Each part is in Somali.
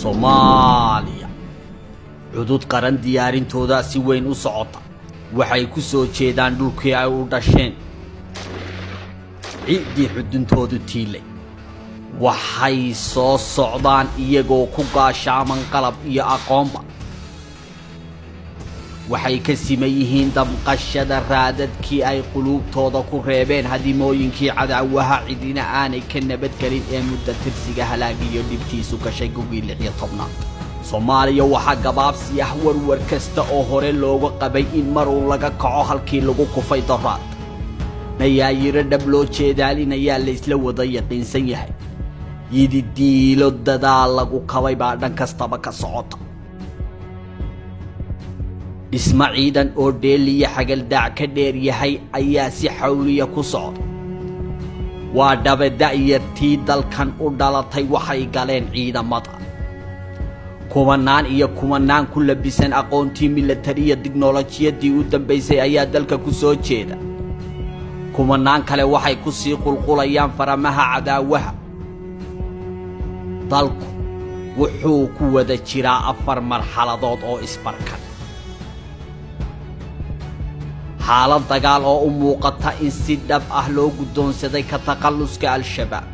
Soomaaliya cudud qaran diyaarintooda si weyn u socota. Waxay ku soo jeedaan dhulkii ay u dhasheen, ciiddii xuduntoodu tiilay. Waxay soo socdaan iyagoo ku gaashaaman qalab iyo aqoonba. Waxay ka siman yihiin damqashada raadadkii ay quluubtooda ku reebeen hadimooyinkii cadaawaha, cidina aanay ka nabadgelin ee muddo tirsiga halaagiyo dhibtiisu gashay gugii 16aad. Soomaaliya waxaa gabaabsi ah warwar kasta oo hore looga qabay in maruu laga kaco halkii lagu kufay doraad. Nayaayiro dhab loo jeedaalinayaa la isla wada yaqiinsan yahay. Yididiilo dadaal lagu kabay baa dhan kastaba ka socota. Dhismo ciidan oo dheeliya xagaldaac ka dheer yahay ayaa si xawliya ku socda. Waa dhabe, da'yartii dalkan u dhalatay waxay galeen ciidamada. Kumanaan iyo kumanaan ku labisan aqoontii milatariya, tiknolojiyadii u dambaysay ayaa dalka ku soo jeeda. Kumanaan kale waxay ku sii qulqulayaan faramaha cadaawaha. Dalku wuxuu ku wada jiraa 4 marxaladood oo isbarkan. Xaalad dagaal oo u muuqata in si dhab ah loo guddoonsaday ka takhalluska Al-Shabaab.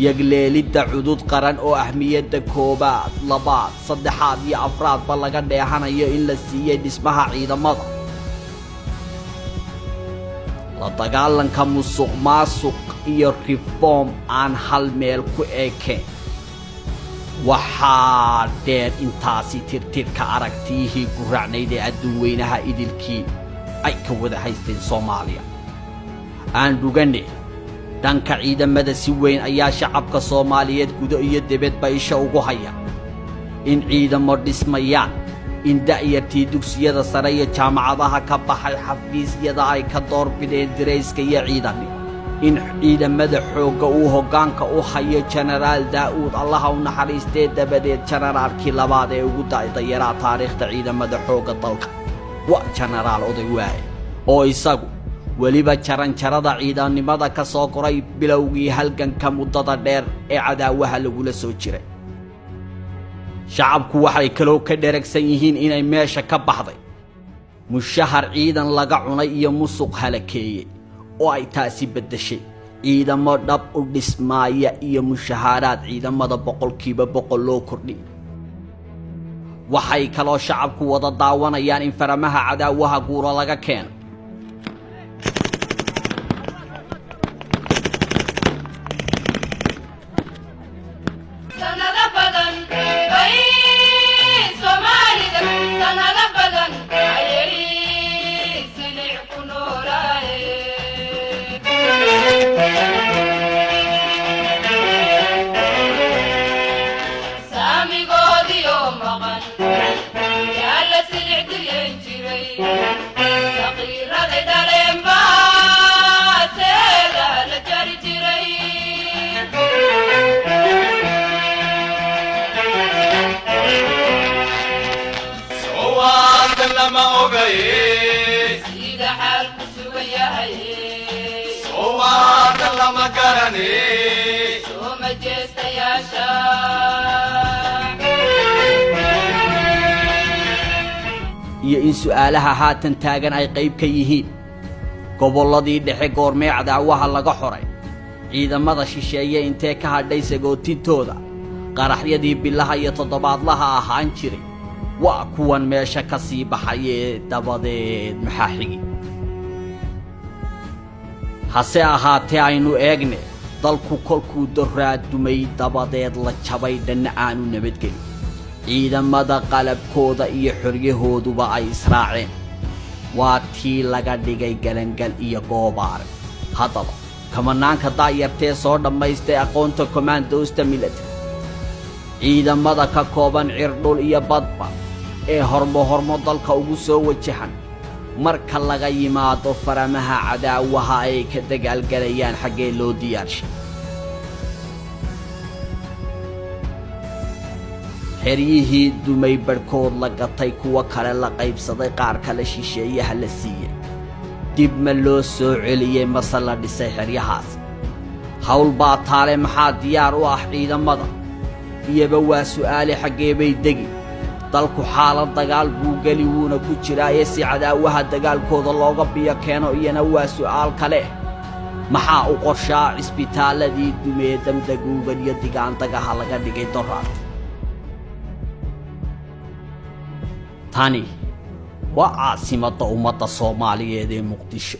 Yagleelidda cudud qaran oo ahmiyadda koobaad, labaad, saddexaad iyo afraadba laga dheehanayo in la siiyey dhismaha ciidamada. La dagaalanka musuq maasuq iyo reform aan hal meel ku ekeen. Waxaa dheer intaasi tirtirka aragtiyihii guracnayd ee adduun weynaha idilkii ay ka wada haysteen Soomaaliya. Aan dhuganne dhanka ciidamada, si weyn ayaa shacabka Soomaaliyeed gudo iyo dibadba isha ugu haya in ciidamo dhismayaan, in da'yartii dugsiyada sare iyo jaamacadaha ka baxay xafiisyada ay ka doorbideen dirayska iyo ciidannimo, in ciidamada xoogga uu hoggaanka u hayo Jenaraal Daa'uud, Allaha u naxariistee, dabadeed jenaraalkii labaad ee ugu da'da yaraa taariikhda ciidamada xoogga dalka, waa Jenaraal Oday Waaye, oo isagu weliba jaranjarada ciidannimada ka soo koray bilowgii halganka muddada dheer ee cadaawaha lagula soo jiray. Shacabku waxay kaloo ka dheragsan yihiin inay meesha ka baxday mushahar ciidan laga cunay iyo musuq halakeeyey, oo ay taasi beddeshay ciidamo dhab u dhismaaya iyo mushahaaraad ciidamada 100% loo kordhiyay. Waxay kaloo shacabku wada daawanayaan in faramaha cadaawaha guura laga keenay. Sanado badan bay Soomaalida, sanado badan ayay silic ku noolaayeen. Saamigoodiyo maqan yaa la silic dilyan jiray, saqiiraday dhaleen baa seeda la jari jiray. Sowaatan lama ogaye. Sida xaalku sugan yahay. Sowaatan lama garane. Soo majeestayaasha. Iyo in su'aalaha haatan taagan ay qayb ka yihiin gobolladii dhexe goormee cadaawaha laga xoray, ciidamada shisheeye intee ka hadhay sagootintooda, qaraxyadii bilaha iyo toddobaadlaha ahaan jiray waa kuwan meesha ka sii baxayee, dabadeed maxaa xigi? Hase ahaatee aynu eegne dalku kolkuu doraadumay dabadeed la jabay, dhanna aanu nabadgelin, ciidamada qalabkooda iyo xoryahooduba ay israaceen, waa tii laga dhigay galangal iyo goobaare. Haddaba kamanaanka daayartee soo dhammaystay aqoonta komandoosta military, ciidamada ka kooban cirdhul iyo badba ee hormo hormo dalka ugu soo wajahan, marka laga yimaado faramaha cadaawaha ay ka dagaalgalayaan, xaggee loo diyaarshay? Xeryihii dumay barhkood la gatay, kuwo kale la qaybsaday, qaar kale shisheeyaha la siiyey, dib ma loo soo celiyey mase la dhisay xeryahaas? Hawl baa taale. Maxaa diyaar u ah ciidamada? Iyaba waa su'aale, xaggee bay degi? Dalku xaalad dagaal buu geli, wuuna ku jiraaye, si cadaawaha dagaalkooda looga biyo keeno, iyana waa su'aal kale. Maxaa u qorshaa cisbitaalladii dumee damdaguugan iyo digaandagaha laga dhigay doraad? Tani waa caasimadda ummadda Soomaaliyeed ee Muqdisho.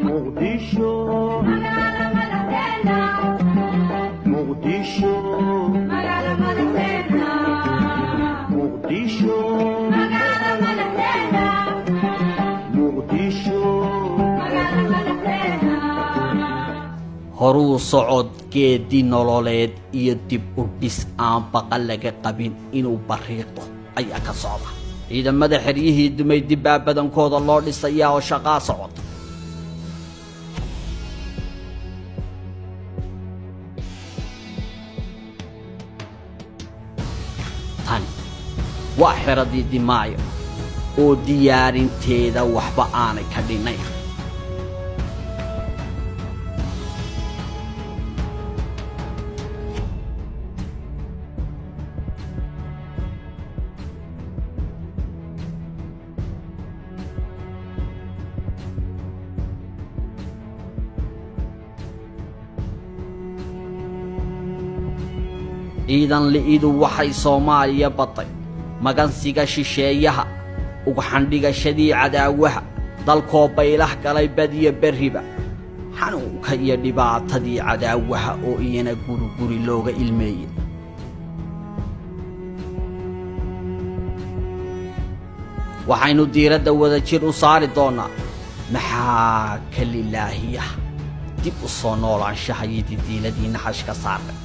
Muqdisho, Muqdisho, Muqdisho, Muqdisho. Horuu socod, geeddi nololeed iyo dib u dhis aan baqa laga qabin inuu bariiqdo ayaa ka socda. Ciidamada xeryihii dumay dibbaa badankooda loo dhisayaa oo shaqaa socota. Tani waa xeradii Dimaayo oo diyaarinteeda waxba aanay ka dhinnayn. Ciidan li'idu waxay Soomaaliya baday magansiga shisheeyaha, ugxandhigashadii cadaawaha, dalkoo baylah galay badiyo berriba, xanuunka iyo dhibaatadii cadaawaha oo iyana guriguri looga ilmeeyey. Waxaynu diiradda wadajir u saari doonnaa maxaa ka lilaahiya dib u soo noolaanshaha iyo didiiladii naxashka saarnay.